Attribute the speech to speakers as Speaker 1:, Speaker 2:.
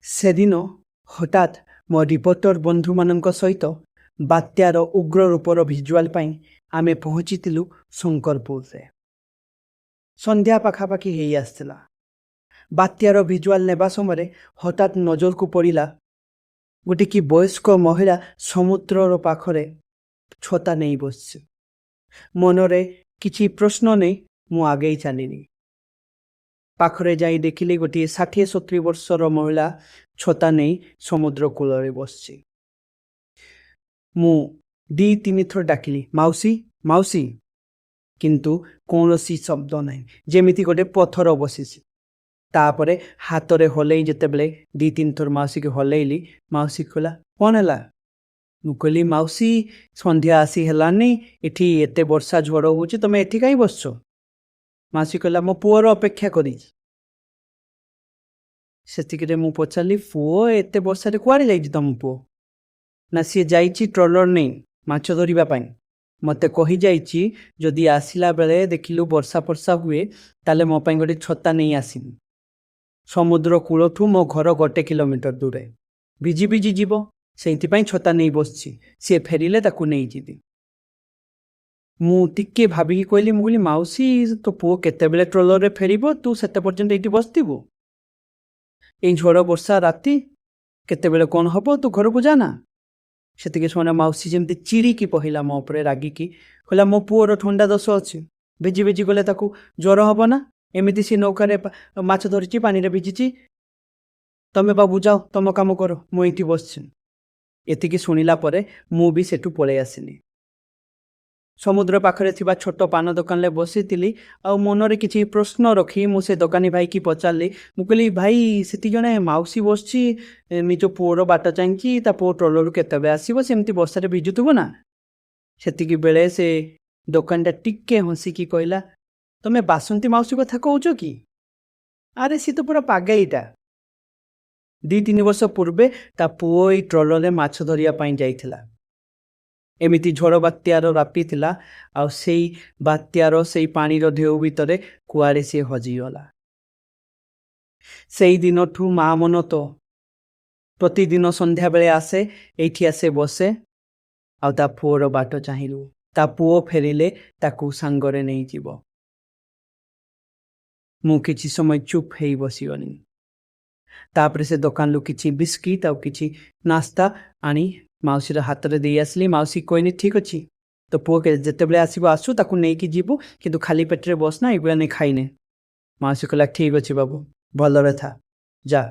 Speaker 1: ସେଦିନ ହଠାତ୍ ମୋ ରିପୋର୍ଟର ବନ୍ଧୁମାନଙ୍କ ସହିତ ବାତ୍ୟାର ଉଗ୍ର ରୂପର ଭିଜୁଆଲ ପାଇଁ ଆମେ ପହଞ୍ଚିଥିଲୁ ଶଙ୍କରପୁରରେ। ସନ୍ଧ୍ୟା ପାଖାପାଖି ହେଇ ଆସିଥିଲା। ବାତ୍ୟାର ଭିଜୁଆଲ ନେବା ସମୟରେ ହଠାତ୍ ନଜରକୁ ପଡ଼ିଲା, ଗୋଟେ କି ବୟସ୍କ ମହିଳା ସମୁଦ୍ରର ପାଖରେ ଛତା ନେଇ ବସିଛି। ମନରେ କିଛି ପ୍ରଶ୍ନ ନେଇ ମୁଁ ଆଗେଇ ଚାଲିଲି। ପାଖରେ ଯାଇ ଦେଖିଲି, ଗୋଟିଏ 60-70 ବର୍ଷର ମହିଳା ଛତା ନେଇ ସମୁଦ୍ର କୂଳରେ ବସିଛି। ମୁଁ ଦି ତିନି ଥର ଡାକିଲି, "ମାଉସୀ, ମାଉସୀ!" କିନ୍ତୁ କୌଣସି ଶବ୍ଦ ନାହିଁ, ଯେମିତି ଗୋଟେ ପଥର ବସିଛି। ତାପରେ ହାତରେ ହଲେଇ ଯେତେବେଳେ ଦି ତିନି ଥର ମାଉସୀକି ହଲେଇଲି, ମାଉସୀ କହିଲା, "କ'ଣ ହେଲା?" ମୁଁ କହିଲି, "ମାଉସୀ, ସନ୍ଧ୍ୟା ଆସି ହେଲାନି, ଏଠି ଏତେ ବର୍ଷା ଝଡ଼ ହେଉଛି, ତମେ ଏଠି କାହିଁ ବସିଛ?" ମାଉସୀ କହିଲା, "ମୋ ପୁଅର ଅପେକ୍ଷା କରିଛି।" ସେତିକିରେ ମୁଁ ପଚାରିଲି, "ପୁଅ? ଏତେ ବର୍ଷାରେ କୁଆଡ଼େ ଯାଇଛି ତମ ପୁଅ?" ନା, "ସିଏ ଯାଇଛି ଟ୍ରଲର ନେଇ ମାଛ ଧରିବା ପାଇଁ। ମୋତେ କହିଯାଇଛି, ଯଦି ଆସିଲା ବେଳେ ଦେଖିଲୁ ବର୍ଷା ଫର୍ଷା ହୁଏ, ତାହେଲେ ମୋ ପାଇଁ ଗୋଟେ ଛତା ନେଇ ଆସିବୁ। ସମୁଦ୍ର କୂଳଠୁ ମୋ ଘର 1 କିଲୋମିଟର ଦୂରେ, ଭିଜି ଭିଜି ଯିବ, ସେଇଥିପାଇଁ ଛତା ନେଇ ବସିଛି। ସିଏ ଫେରିଲେ ତାକୁ ନେଇଯିବି।" ମୁଁ ଟିକେ ଭାବିକି କହିଲି, ମୁଁ କହିଲି, "ମାଉସୀ, ତୋ ପୁଅ କେତେବେଳେ ଟ୍ରଲରରେ ଫେରିବ? ତୁ ସେତେ ପର୍ଯ୍ୟନ୍ତ ଏଇଠି ବସିଥିବୁ? ଏଇ ଝଡ଼ ବର୍ଷା ରାତି, କେତେବେଳେ କ'ଣ ହବ? ତୁ ଘରକୁ ଯା ନା।" ସେତିକି ସମୟରେ ମାଉସୀ ଯେମିତି ଚିଡ଼ିକି ପଡ଼ିଲା ମୋ ଉପରେ ରାଗିକି। କହିଲା, "ମୋ ପୁଅର ଥଣ୍ଡା ଦୋଷ ଅଛି। ଭିଜି ଭିଜି ଗଲେ ତାକୁ ଜ୍ୱର ହବ ନା? ଏମିତି ସେ ନୌକାରେ ମାଛ ଧରିଛି, ପାଣିରେ ଭିଜିଛି। ତମେ ବାବୁ ଯାଅ, ତମ କାମ କର, ମୁଁ ଏଇଠି ବସିଛି।" ଏତିକି ଶୁଣିଲା ପରେ ମୁଁ ବି ସେଠୁ ପଳେଇ ଆସିଲି। ସମୁଦ୍ର ପାଖରେ ଥିବା ଛୋଟ ପାନ ଦୋକାନରେ ବସିଥିଲି ଆଉ ମନରେ କିଛି ପ୍ରଶ୍ନ ରଖି ମୁଁ ସେ ଦୋକାନୀ ଭାଇକି ପଚାରିଲି। ମୁଁ କହିଲି, "ଭାଇ, ସେଠି ଜଣେ ମାଉସୀ ବସିଛି, ନିଜ ପୁଅର ବାଟ ଚାହିଁକି। ତା ପୁଅ ଟ୍ରଲରରୁ କେତେବେଳେ ଆସିବ? ସେମିତି ବର୍ଷାରେ ଭିଜୁଥିବ ନା?" ସେତିକି ବେଳେ ସେ ଦୋକାନୀଟା ଟିକେ ହସିକି କହିଲା, "ତମେ ବାସନ୍ତୀ ମାଉସୀ କଥା କହୁଛ କି? ଆରେ, ସିଏ ତ ପୁରା ପାଗେଳିଟା। 2-3 ବର୍ଷ ପୂର୍ବେ ତା ପୁଅ ଏଇ ଟ୍ରଲରରେ ମାଛ ଧରିବା ପାଇଁ ଯାଇଥିଲା। ଏମିତି ଝଡ଼ ବାତ୍ୟାର ରାତି ଥିଲା ଆଉ ସେଇ ବାତ୍ୟାର ସେଇ ପାଣିର ଢେଉ ଭିତରେ କୁଆଡ଼େ ସିଏ ହଜିଗଲା। ସେଇ ଦିନଠୁ ମା ମନ ତ ପ୍ରତିଦିନ ସନ୍ଧ୍ୟାବେଳେ ଆସେ, ଏଇଠି ଆସେ ବସେ ଆଉ ତା ପୁଅର ବାଟ ଚାହିଁଲୁ। ତା ପୁଅ ଫେରିଲେ ତାକୁ ସାଙ୍ଗରେ ନେଇଯିବ।" ମୁଁ କିଛି ସମୟ ଚୁପ୍ ହେଇ ବସିଗଲି। ତାପରେ ସେ ଦୋକାନରୁ କିଛି ବିସ୍କିଟ୍ ଆଉ କିଛି ନାସ୍ତା ଆଣି ମାଉସୀର ହାତରେ ଦେଇ ଆସିଲି। ମାଉସୀ କହିଲି, "ଠିକ୍ ଅଛି, ତୋ ପୁଅ ଯେତେବେଳେ ଆସିବ ଆସୁ, ତାକୁ ନେଇକି ଯିବୁ। କିନ୍ତୁ ଖାଲି ପେଟରେ ବସ ନା, ଏଗୁଡ଼ା ନେଇ ଖାଇନେ।" ମାଉସୀ କହିଲା, "ଠିକ୍ ଅଛି ବାବୁ, ଭଲରେ ଥା, ଯା।"